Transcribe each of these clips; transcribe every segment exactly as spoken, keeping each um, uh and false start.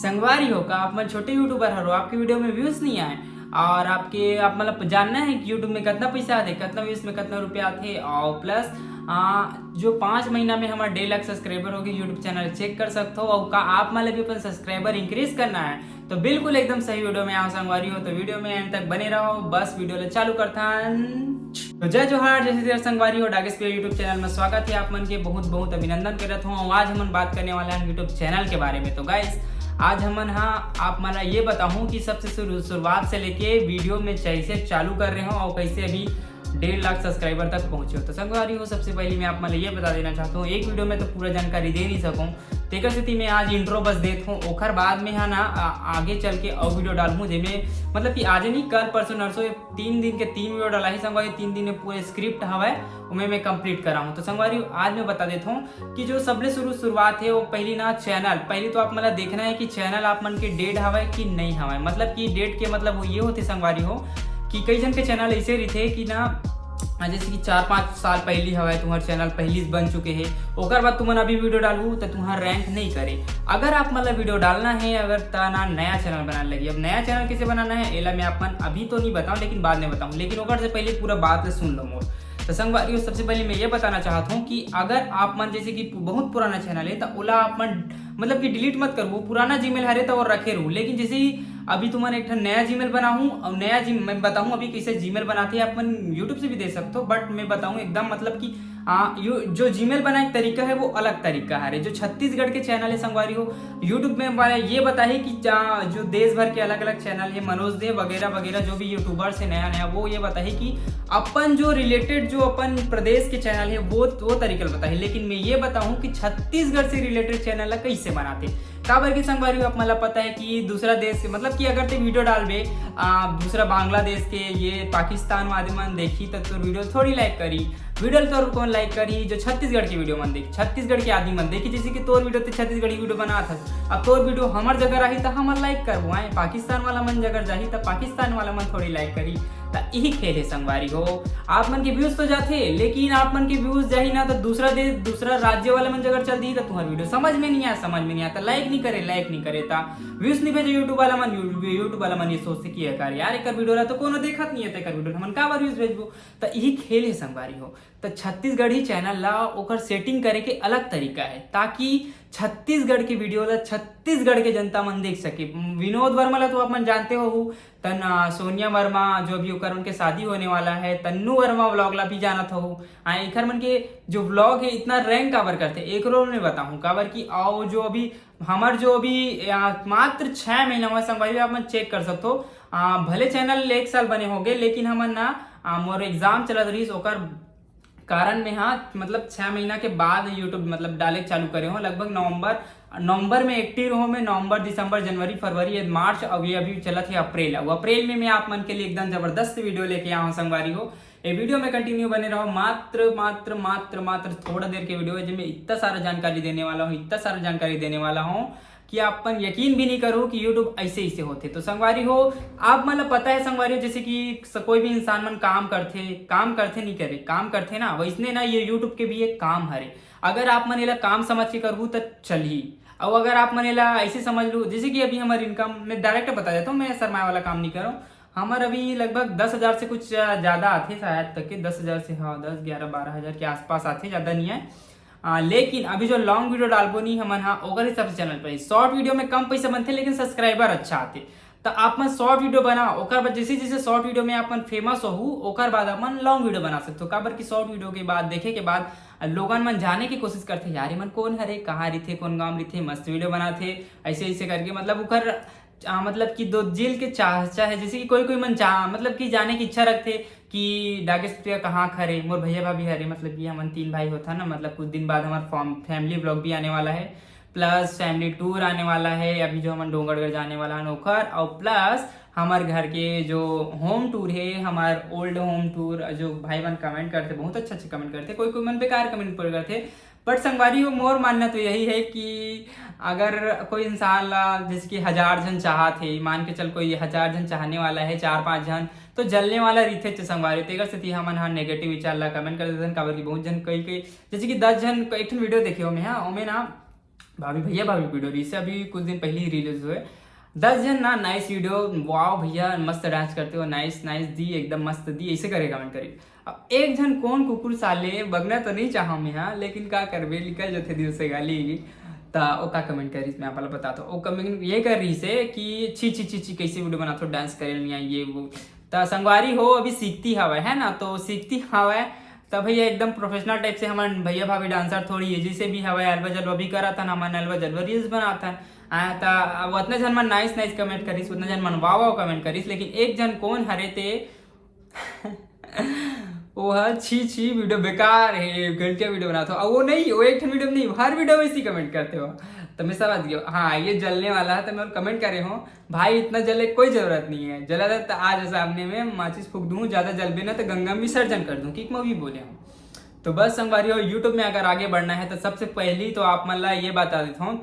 संगवारी हो, का आप मन छोटे यूट्यूबर हरो, आपके वीडियो में व्यूज नहीं आए और आपके, आप मतलब जानना है कि यूट्यूब में कितना पैसा आते, कितना व्यूज में कितना रुपया आते, और प्लस आ, जो पाँच महीना में हमारा डेढ़ लाख सब्सक्राइबर होगी, यूट्यूब चैनल चेक कर सकते हो। और का आप मतलब भी अपन सब्सक्राइबर इंक्रीज करना है तो बिल्कुल एकदम सही वीडियो में आओ संगवारी हो। तो वीडियो में एंड तक बने रहो, बस वीडियो ला चालू करथन। तो जय जोहार, जय श्री कृष्ण संगवारी हो, डागेश प्रिया यूट्यूब चैनल में स्वागत है आप मन के। बहुत बहुत अभिनंदन करत हूँ। आज हमन बात करने वाला है यूट्यूब चैनल के बारे में। तो गाइस, आज हमन हा आप मन ला ये बताऊँ कि सबसे शुरू, शुरुआत से लेके वीडियो में कैसे चालू कर रहे हो और कैसे अभी डेढ़ लाख सब्सक्राइबर तक पहुंचे हो। तो संगवारी हो, सबसे पहले मैं आप मन ला ये बता देना चाहता हूँ, एक वीडियो में तो पूरा जानकारी दे नहीं सकूँ, तेकर सेती मैं आज इंट्रो बस देत हूँ। ओकर बाद में हा ना आ, आगे चल के अउ वीडियो डालहूँ, जेमे मतलब कि आज नहीं, कल, परसों, नरसों, ये तीन दिन के तीन वीडियो डाला ही संगवारी, तीन दिन में पूरे स्क्रिप्ट हवय, ओमे मैं कंप्लीट करा हूँ। तो संगवारी, आज मैं बता देता हूँ कि जो सबले शुरू, शुरुआत है, वो पहली ना चैनल, पहली तो आप मन ला देखना है कि चैनल आप मन के डेड हवय कि नहीं हवय। मतलब कि डेड के मतलब वो ये होते संगवारी हो कि कई जन के चैनल ऐसे रहिथे कि ना, आ, जैसे कि चार पाँच साल पहली हवय, तुम्हार चैनल पहली से बन चुके हे, ओकर बाद तुमन अभी वीडियो डालहू तो तुम्हार रैंक नहीं करे। अगर आप मन ला वीडियो डालना है, अगर त ना नया चैनल बनाने लगी। अब नया चैनल कैसे बनाना है, एला मैं आप मन अभी तो नहीं बताऊँ, लेकिन बाद में बताऊँ। लेकिन ओकर से पहले पूरा बात ला सुन लो मोर। तो संगवारी हो, सबसे पहले मैं ये बताना चाहता हूँ कि अगर आप मन जैसे कि बहुत पुराना चैनल है तो ओला आप मन मतलब कि डिलीट मत करबो। पुराना जीमेल हरे तो और रखे रहू, लेकिन जैसे ही अभी तुमन एक ठन नया जीमेल बनाहू और नया जी मैं बताऊँ अभी कैसे जीमेल बनाते हैं, आप मन यूट्यूब से भी दे सकते हो, बट मैं बताऊँ एकदम मतलब कि आ, यू, जो जीमेल बनाए के तरीका है वो अलग तरीका हरे। जो छत्तीसगढ़ के चैनल है संगवारी हो, यूट्यूब में वाला ये बताही कि जा, जो देश भर के अलग अलग चैनल है, मनोज दे वगैरह वगैरह, जो भी यूट्यूबर्स है नया नया, वो ये बताही कि अपन जो रिलेटेड जो अपन प्रदेश के चैनल है वो वो तरीका ला बताही। लेकिन मैं ये बताऊँ कि छत्तीसगढ़ से रिलेटेड चैनल ला कैसे बनाते। काबर कि संगवारी हो, आप मन ला पता है कि दूसरा देश के मतलब कि अगर ते वीडियो डालबे आ, दूसरा बांग्लादेश के, ये पाकिस्तान वाले मन देखी तो तोर वीडियो थोड़ी लाइक करी। वीडियो तोर कौन लाइक करी? जो छत्तीसगढ़ के वीडियो मन देखी, छत्तीसगढ़ के आदमी मन देखी। जैसे कि तोर वीडियो ते छत्तीसगढ़ी वीडियो बनात हस, अब तोर वीडियो हमर जगह रही तो हमन लाइक करबो, आए पाकिस्तान वाला मन जगह जाही तो पाकिस्तान वाला मन थोड़ी लाइक करी। त यही खेल है संगवारी हो। आप मन के व्यूज तो जाथे, लेकिन आप मन के व्यूज जाही ना तो दूसरा देश, दूसरा राज्य वाला मन जगह चल दी तो तुम्हार वीडियो समझ में नहीं आया, समझ में नहीं आया तो लाइक नहीं करे, लाइक नहीं करे, ता व्यूज नहीं भेजे यूट्यूब वाला मन। यूट्यूब वाला मन ये सोचते कि यार, यार एकर वीडियो ला तो कोनो देखत नहीं है, तो एकर वीडियो हमन काबर व्यूज भेजबो? त यही खेल है संगवारी हो। त छत्तीसगढ़ी चैनल ला ओकर सेटिंग करे के अलग तरीका है, ताकि छत्तीसगढ़ के वीडियो ला छत्तीसगढ़ के जनता मन देख सके। विनोद वर्मा ला तो आप मन जानते हो, तन आ, सोनिया वर्मा जो भी ओकर उनके शादी होने वाला है, तन्नू वर्मा व्लॉग ला भी जानत हो। आ एकर मन के जो व्लॉग है इतना रैंक काबर करथे, एक रोल में बताऊँ काबर कि आओ जो अभी हमर जो अभी आ, मात्र छः महीना हुआ संगवारी, आप मन चेक कर सकते हो। आ, भले चैनल एक साल बने हो गए, लेकिन हमन ना आ, मोर एग्जाम चलत रहीस, ओकर कारण में हाँ मतलब छः महीना के बाद यूट्यूब मतलब डाले चालू करे हो। लगभग नवंबर नवंबर में एक्टिव रहो मैं, नवंबर, दिसंबर, जनवरी, फरवरी, ये मार्च, अब ये अभी चलत है अप्रैल। अब अप्रैल में मैं आप मन के लिए एकदम जबरदस्त वीडियो लेके आया हूँ संगवारी हो। ये वीडियो में कंटिन्यू बने रहो। मात्र मात्र मात्र मात्र थोड़ा देर के वीडियो है, जिसमें इतना सारा जानकारी देने वाला हूँ, इतना सारा जानकारी देने वाला हूँ कि आप मन यकीन भी नहीं करो कि यूट्यूब ऐसे ऐसे होते। तो संगवारी हो, आप मन ला पता है संगवारी हो, जैसे कि स- कोई भी इंसान मन काम करथे, काम करथे नहीं करे, काम करथे ना, वैसने ना ये यूट्यूब के भी एक काम हरे। अगर आप मन एला काम समझ के करहू त चलही, और अगर आप मन एला ऐसे समझ लू, जैसे कि अभी हमारी इनकम, मैं डायरेक्ट बता देता हूँ, मैं शर्माए वाला काम नहीं करूँ। हमार अभी लगभग दस हज़ार से कुछ ज़्यादा आथे शायद तक के, दस हज़ार से, हाँ, दस, ग्यारह, बारह हज़ार के आसपास आथे, ज़्यादा नहीं है। आ, लेकिन अभी जो लॉन्ग वीडियो डालबो नहीं हमन, हाँ, ओकर हिसाब से चैनल पर शॉर्ट वीडियो में कम पैसा बनथे, लेकिन सब्सक्राइबर अच्छा आथे। तो आप मन शॉर्ट वीडियो बनाओ, ओकर बाद जैसे जैसे शॉर्ट वीडियो में आप मन फेमस होहू, ओकर बाद आप मन लॉन्ग वीडियो बना सकते हो। काबर कि शॉर्ट वीडियो के बाद, देखे के बाद लोगन मन जाने की कोशिश करथे, यार, ये मन कौन हरे, कहाँ रहिथे, कौन गाँव रहिथे, मस्त वीडियो बनाथे, ऐसे ऐसे करके, मतलब, ओकर आ, मतलब कि दो दिल के चाह, चाहे जैसे कि कोई कोई मन चाह, मतलब कि जाने की इच्छा रखथे कि डागेश प्रिया कहाँ हरे, मोर भैया भाभी हरे, मतलब कि हमन तीन भाई होता ना, मतलब कुछ दिन बाद हमार फॉर्म फैमिली व्लॉग भी आने वाला है, प्लस फैमिली टूर आने वाला है। अभी जो हमन डोंगरगढ़ जाने वाला है ओखर, और प्लस हमार घर के जो होम टूर है, हमार ओल्ड होम टूर, जो भाई मन कमेंट करते, बहुत अच्छा अच्छा कमेंट करते, कोई कोई मन बेकार कमेंट पर करते, बट संगवारी हो, मोर मानना तो यही है कि अगर कोई इंसान ला, जैसे कि हजार झन चाहत हे, मान के चल कोई हजार झन चाहने वाला है, चार पाँच झन, तो जलने वाला रहिथे च संगवारी हो। तेकर सेती हमन ह नेगेटिव विचार ला कमेंट कर देथन, काबर कि बहुत झन कई कई, जैसे कि दस झन एक ठन वीडियो देखे हो मैं, हाँ, ओमे ना भाभी भैया भाभी वीडियो रहिसे, अभी कुछ दिन पहले ही रिलीज हुए। दस झन ना नाइस वीडियो, वाओ भैया मस्त डांस करते हो, नाइस नाइस दी, एकदम मस्त दी, ऐसे करे कमेंट करी। अब एक झन कौन कुकुर साले, बगना तो नहीं चाहा मैं, हाँ, लेकिन का करबे, निकल जथे दिल से गाली। त ओ का कमेंट करिस, मैं आप ला बताथों। ओ कमेंट ये कर रहिसे कि छी छी छी छी, कैसे वीडियो बनाथो, डांस करे नहीं आई, ये वो। त संगवारी हो, अभी सीखती हवय, है ना, तो सीखती हवय। त भैया एकदम प्रोफेशनल टाइप से, हमन भैया भाभी डांसर थोड़ी है, जैसे भी हवय, अलवा जलवा भी करत हन, हमन अलवा जलवा रील्स बनात हन। आ, त अब उतना झन मन नाइस नाइस कमेंट करिस, उतना झन मन वाह वाह कमेंट करिस, लेकिन एक झन कौन हरे ते ओह छी छी, वीडियो बेकार है, घटिया वीडियो बनाथो। अब वो नहीं, वो एक ठन वीडियो में नहीं, हर वीडियो में इसी कमेंट करते हो। तो मैं समझ गया, हाँ, ये जलने वाला है, तो मैं कमेंट करे हूँ, भाई, इतना जले कोई जरूरत नहीं है, जला था तो आज सामने में माचिस फूक दूँ, ज्यादा जलबे ना तो गंगा में विसर्जन कर दूँ, कि मैं भी बोले हूँ। तो बस संगवारी हो, यूट्यूब में अगर आगे बढ़ना है तो सबसे पहली तो आप मन ला ये बता देता हूँ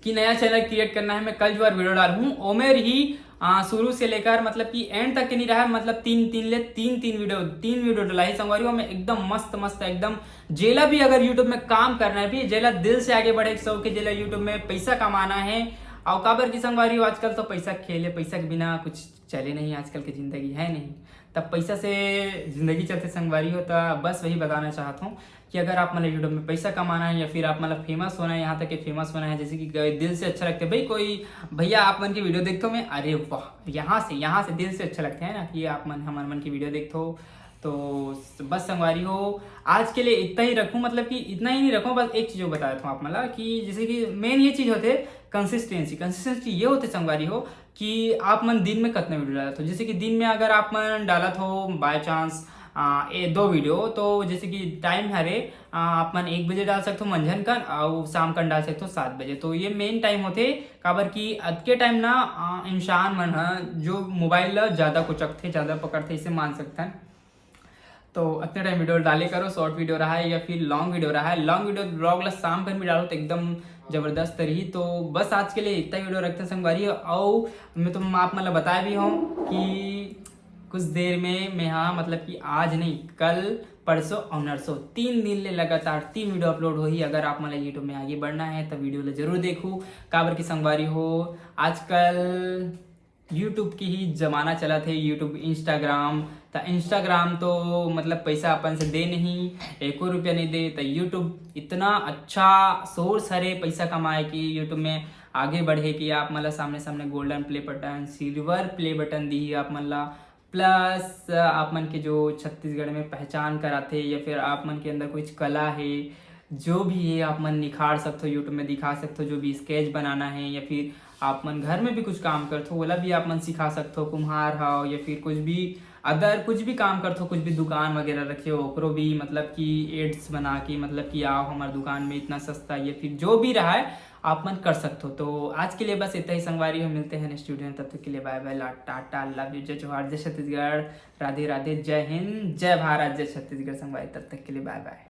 कि नया चैनल क्रिएट करना है, मैं कल जो बार वीडियो डालूँ, ओमेर ही आ, शुरू से लेकर मतलब कि एंड तक के नहीं रहा, मतलब तीन तीन ले तीन तीन वीडियो, तीन वीडियो डला ही संगवारी हो। मैं एकदम मस्त मस्त, एकदम जेला भी अगर यूट्यूब में काम करना है भी, जेला दिल से आगे बढ़े के शौक है, जेला यूट्यूब में पैसा कमाना है। और काबर की संगवारी हो, आजकल तो पैसा खेल है, पैसा के बिना कुछ चले नहीं, आजकल की जिंदगी है नहीं, तब पैसा से जिंदगी चलते संगवारी हो। तो बस वही बताना चाहता हूँ कि अगर आप मतलब यूट्यूब में पैसा कमाना है या फिर आप मतलब फेमस होना है, यहाँ तक कि फेमस होना है, जैसे कि गए दिल से अच्छा लगता है भाई, कोई भैया आप मन की वीडियो देखता हूँ मैं, अरे वाह, यहाँ से यहाँ से दिल से अच्छा लगता है ना कि आप मन हमारे मन की वीडियो देखता हो। तो बस संगवारी हो, आज के लिए इतना ही रखूँ, मतलब कि इतना ही नहीं रखूँ, बस एक चीज़ बता देता हूँ आप मतलब कि जैसे कि मेन ये चीज़ होते कंसिस्टेंसी। कंसिस्टेंसी ये होते संगवारी हो कि आप मन दिन में कितना वीडियो डालत हो। जैसे कि दिन में अगर आप मन डालत हो बाय चांस आ, ए, दो वीडियो, तो जैसे कि टाइम हरे, आ, आप मन एक बजे डाल सकते हो मंझन कन, और शाम कन डाल सकते हो सात बजे। तो ये मेन टाइम होते, काबर कि अतके टाइम ना आ, इंसान मन ह जो मोबाइल ला ज़्यादा कुचकथे, ज़्यादा पकड़थे, इसे मान सकथन। तो अतने टाइम वीडियो डाले करो, शॉर्ट वीडियो रहा है या फिर लॉन्ग वीडियो रहा है। लॉन्ग वीडियो ब्लॉग ला शाम कन भी डालो तो एकदम जबरदस्त रही। तो बस आज के लिए इतना वीडियो रखते हैं संगवारी। और मैं तो आप मन ला बताए भी हूँ कि कुछ देर में मैं, हाँ, मतलब कि आज नहीं, कल, परसों और नरसों तीन दिन ले लगातार तीन वीडियो अपलोड होही। अगर आप मन ला यूट्यूब में आगे बढ़ना है तो वीडियो ला जरूर देखू, काबर की संगवारी हो, आजकल यूट्यूब की ही जमाना चलत हे, यूट्यूब, इंस्टाग्राम। त इंस्टाग्राम तो मतलब पैसा अपन से दे नहीं, एको रुपया नहीं दे। त यूट्यूब इतना अच्छा सोर्स हरे पैसा कमाए की, यूट्यूब में आगे बढ़े की। आप मतलब सामने सामने golden play button, silver play button दी आप मन ला, प्लस आप मन के जो छत्तीसगढ़ में पहचान कराथे या फिर आप मन के अंदर कुछ कला है, जो भी है आप मन निखार सकथो, यूट्यूब में दिखा सकथो। जो भी स्केच बनाना है या फिर आप मन घर में भी कुछ काम करथो, ओला भी आप मन सिखा सकथो। कुम्हार हो या फिर कुछ भी अदर कुछ भी काम करथो, कुछ भी दुकान वगैरह रखे हो, ओकरो भी मतलब कि एड्स बना के, मतलब कि आओ हमारे दुकान में इतना सस्ता, या फिर जो भी रहा है आप मन कर सकथो। तो आज के लिए बस इतना ही संगवारी हो, मिलते हैं नेक्स्ट वीडियो में, तब तक के लिए बाय बाय, टाटा, लव यू, जय जोहार, जय छत्तीसगढ़, राधे राधे, जय हिंद, जय भारत, जय छत्तीसगढ़ संगवारी। तब तक के लिए बाय बाय।